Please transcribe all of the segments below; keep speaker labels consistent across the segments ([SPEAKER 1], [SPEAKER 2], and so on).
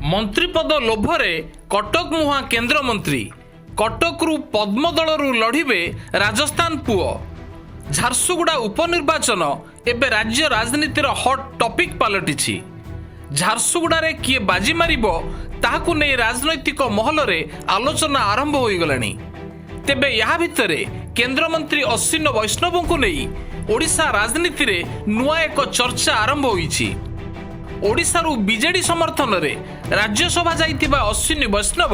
[SPEAKER 1] ମନ୍ତ୍ରୀପଦ ଲୋଭରେ କଟକ ମୁହାଁ କେନ୍ଦ୍ରମନ୍ତ୍ରୀ। କଟକରୁ ପଦ୍ମ ଦଳରୁ ଲଢ଼ିବେ ରାଜସ୍ଥାନ ପୁଅ। ଝାରସୁଗୁଡ଼ା ଉପନିର୍ବାଚନ ଏବେ ରାଜ୍ୟ ରାଜନୀତିର ହଟ୍ ଟପିକ୍ ପାଲଟିଛି। ଝାରସୁଗୁଡ଼ାରେ କିଏ ବାଜି ମାରିବ, ତାହାକୁ ନେଇ ରାଜନୈତିକ ମହଲରେ ଆଲୋଚନା ଆରମ୍ଭ ହୋଇଗଲାଣି। ତେବେ ଏହା ଭିତରେ କେନ୍ଦ୍ରମନ୍ତ୍ରୀ ଅଶ୍ୱିନୀ ବୈଷ୍ଣବଙ୍କୁ ନେଇ ଓଡ଼ିଶା ରାଜନୀତିରେ ନୂଆ ଏକ ଚର୍ଚ୍ଚା ଆରମ୍ଭ ହୋଇଛି। ଓଡ଼ିଶାରୁ ବିଜେଡି ସମର୍ଥନରେ ରାଜ୍ୟସଭା ଯାଇଥିବା ଅଶ୍ୱିନୀ ବୈଷ୍ଣବ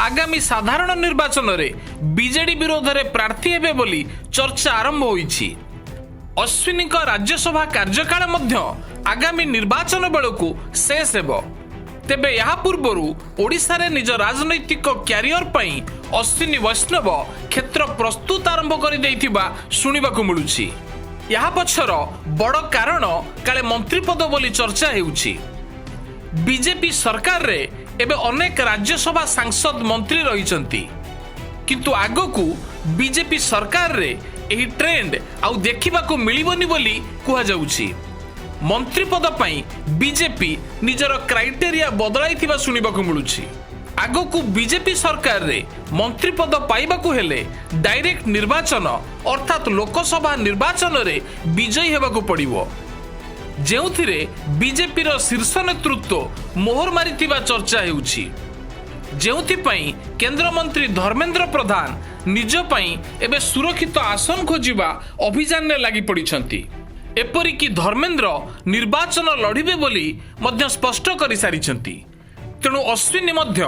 [SPEAKER 1] ଆଗାମୀ ସାଧାରଣ ନିର୍ବାଚନରେ ବିଜେଡି ବିରୋଧରେ ପ୍ରାର୍ଥୀ ହେବେ ବୋଲି ଚର୍ଚ୍ଚା ଆରମ୍ଭ ହୋଇଛି। ଅଶ୍ୱିନୀଙ୍କ ରାଜ୍ୟସଭା କାର୍ଯ୍ୟକାଳ ମଧ୍ୟ ଆଗାମୀ ନିର୍ବାଚନ ବେଳକୁ ଶେଷ ହେବ। ତେବେ ଏହା ପୂର୍ବରୁ ଓଡ଼ିଶାରେ ନିଜ ରାଜନୈତିକ କ୍ୟାରିୟର ପାଇଁ ଅଶ୍ୱିନୀ ବୈଷ୍ଣବ କ୍ଷେତ୍ର ପ୍ରସ୍ତୁତ ଆରମ୍ଭ କରିଦେଇଥିବା ଶୁଣିବାକୁ ମିଳୁଛି। ଏହା ପଛର ବଡ଼ କାରଣ କାଳେ ମନ୍ତ୍ରୀପଦ ବୋଲି ଚର୍ଚ୍ଚା ହେଉଛି। ବିଜେପି ସରକାରରେ ଏବେ ଅନେକ ରାଜ୍ୟସଭା ସାଂସଦ, ମନ୍ତ୍ରୀ ରହିଛନ୍ତି। କିନ୍ତୁ ଆଗକୁ ବିଜେପି ସରକାରରେ ଏହି ଟ୍ରେଣ୍ଡ ଆଉ ଦେଖିବାକୁ ମିଳିବନି ବୋଲି କୁହାଯାଉଛି। ମନ୍ତ୍ରୀପଦ ପାଇଁ ବିଜେପି ନିଜର କ୍ରାଇଟେରିଆ ବଦଳାଇଥିବା ଶୁଣିବାକୁ ମିଳୁଛି। ଆଗକୁ ବିଜେପି ସରକାରରେ ମନ୍ତ୍ରୀପଦ ପାଇବାକୁ ହେଲେ ଡାଇରେକ୍ଟ ନିର୍ବାଚନ, ଅର୍ଥାତ୍ ଲୋକସଭା ନିର୍ବାଚନରେ ବିଜୟୀ ହେବାକୁ ପଡ଼ିବ, ଯେଉଁଥିରେ ବିଜେପିର ଶୀର୍ଷ ନେତୃତ୍ୱ ମୋହର ମାରିଥିବା ଚର୍ଚ୍ଚା ହେଉଛି। ଯେଉଁଥିପାଇଁ କେନ୍ଦ୍ରମନ୍ତ୍ରୀ ଧର୍ମେନ୍ଦ୍ର ପ୍ରଧାନ ନିଜ ପାଇଁ ଏବେ ସୁରକ୍ଷିତ ଆସନ ଖୋଜିବା ଅଭିଯାନରେ ଲାଗି ପଡ଼ିଛନ୍ତି। ଏପରିକି ଧର୍ମେନ୍ଦ୍ର ନିର୍ବାଚନ ଲଢ଼ିବେ ବୋଲି ମଧ୍ୟ ସ୍ପଷ୍ଟ କରିସାରିଛନ୍ତି। ତେଣୁ ଅଶ୍ୱିନୀ ମଧ୍ୟ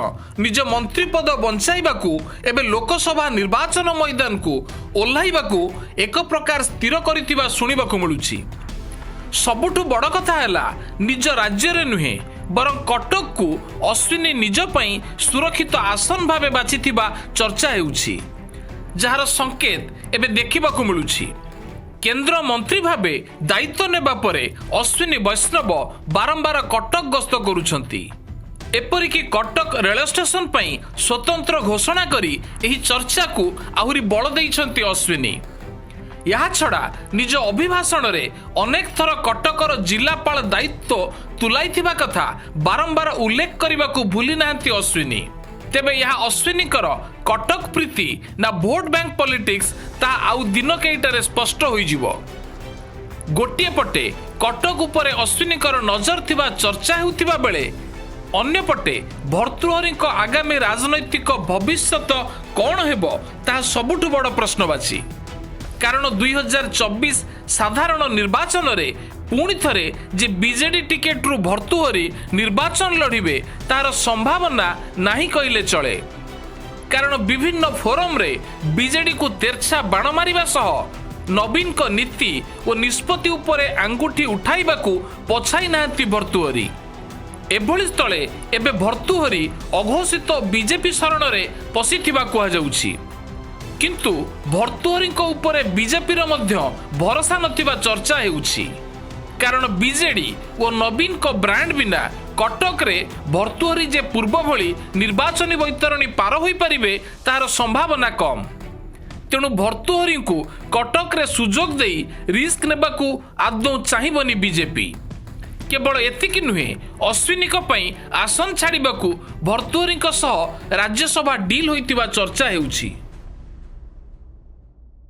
[SPEAKER 1] ନିଜ ମନ୍ତ୍ରୀପଦ ବଞ୍ଚାଇବାକୁ ଏବେ ଲୋକସଭା ନିର୍ବାଚନ ମଇଦାନକୁ ଓହ୍ଲାଇବାକୁ ଏକ ପ୍ରକାର ସ୍ଥିର କରିଥିବା ଶୁଣିବାକୁ ମିଳୁଛି। ସବୁଠୁ ବଡ଼ କଥା ହେଲା, ନିଜ ରାଜ୍ୟରେ ନୁହେଁ, ବରଂ କଟକକୁ ଅଶ୍ୱିନୀ ନିଜ ପାଇଁ ସୁରକ୍ଷିତ ଆସନ ଭାବେ ବାଛିଥିବା ଚର୍ଚ୍ଚା ହେଉଛି, ଯାହାର ସଂକେତ ଏବେ ଦେଖିବାକୁ ମିଳୁଛି। କେନ୍ଦ୍ର ମନ୍ତ୍ରୀ ଭାବେ ଦାୟିତ୍ୱ ନେବା ପରେ ଅଶ୍ୱିନୀ ବୈଷ୍ଣବ ବାରମ୍ବାର କଟକ ଗସ୍ତ କରୁଛନ୍ତି। ଏପରିକି କଟକ ରେଳ ଷ୍ଟେସନ ପାଇଁ ସ୍ୱତନ୍ତ୍ର ଘୋଷଣା କରି ଏହି ଚର୍ଚ୍ଚାକୁ ଆହୁରି ବଳ ଦେଇଛନ୍ତି ଅଶ୍ୱିନୀ। ଏହାଛଡ଼ା ନିଜ ଅଭିଭାଷଣରେ ଅନେକ ଥର କଟକର ଜିଲ୍ଲାପାଳ ଦାୟିତ୍ୱ ତୁଲାଇଥିବା କଥା ବାରମ୍ବାର ଉଲ୍ଲେଖ କରିବାକୁ ଭୁଲି ନାହାନ୍ତି ଅଶ୍ୱିନୀ। ତେବେ ଏହା ଅଶ୍ୱିନୀଙ୍କର କଟକ ପ୍ରୀତି ନା ଭୋଟ ବ୍ୟାଙ୍କ ପଲିଟିକ୍ସ, ତାହା ଆଉ ଦିନ କେଇଟାରେ ସ୍ପଷ୍ଟ ହୋଇଯିବ। ଗୋଟିଏ ପଟେ କଟକ ଉପରେ ଅଶ୍ୱିନୀଙ୍କର ନଜର ଥିବା ଚର୍ଚ୍ଚା ହେଉଥିବା ବେଳେ, ଅନ୍ୟପଟେ ଭର୍ତ୍ତୃହରିଙ୍କ ଆଗାମୀ ରାଜନୈତିକ ଭବିଷ୍ୟତ କ'ଣ ହେବ, ତାହା ସବୁଠୁ ବଡ଼ ପ୍ରଶ୍ନବାଚୀ। କାରଣ 2024 ସାଧାରଣ ନିର୍ବାଚନରେ ପୁଣି ଥରେ ଯେ ବିଜେଡି ଟିକେଟରୁ ଭର୍ତ୍ତୃହରି ନିର୍ବାଚନ ଲଢ଼ିବେ, ତାହାର ସମ୍ଭାବନା ନାହିଁ କହିଲେ ଚଳେ। କାରଣ ବିଭିନ୍ନ ଫୋରମରେ ବିଜେଡିକୁ ତେର୍ଛା ବାଣ ମାରିବା ସହ ନବୀନଙ୍କ ନୀତି ଓ ନିଷ୍ପତ୍ତି ଉପରେ ଆଙ୍ଗୁଠି ଉଠାଇବାକୁ ପଛାଇ ନାହାନ୍ତି ଭର୍ତ୍ତୃହରି। ଏଭଳି ସ୍ଥଳେ ଏବେ ଭର୍ତ୍ତୃହରି ଅଘୋଷିତ ବିଜେପି ଶରଣରେ ପଶିଥିବା କୁହାଯାଉଛି। କିନ୍ତୁ ଭର୍ତ୍ତୃହରିଙ୍କ ଉପରେ ବିଜେପିର ମଧ୍ୟ ଭରସା ନଥିବା ଚର୍ଚ୍ଚା ହେଉଛି। କାରଣ ବିଜେଡି ଓ ନବୀନଙ୍କ ବ୍ରାଣ୍ଡ ବିନା କଟକରେ ଭର୍ତ୍ତୃହରି ଯେ ପୂର୍ବ ଭଳି ନିର୍ବାଚନୀ ବୈତରଣୀ ପାର ହୋଇପାରିବେ, ତାହାର ସମ୍ଭାବନା କମ୍। ତେଣୁ ଭର୍ତ୍ତୃହରିଙ୍କୁ କଟକରେ ସୁଯୋଗ ଦେଇ ରିସ୍କ ନେବାକୁ ଆଦୌ ଚାହିଁବନି ବିଜେପି। କେବଳ ଏତିକି ନୁହେଁ, ଅଶ୍ୱିନୀଙ୍କ ପାଇଁ ଆସନ ଛାଡ଼ିବାକୁ ଭର୍ତ୍ତୃହରିଙ୍କ ସହ ରାଜ୍ୟସଭା ଡିଲ୍ ହୋଇଥିବା ଚର୍ଚ୍ଚା ହେଉଛି।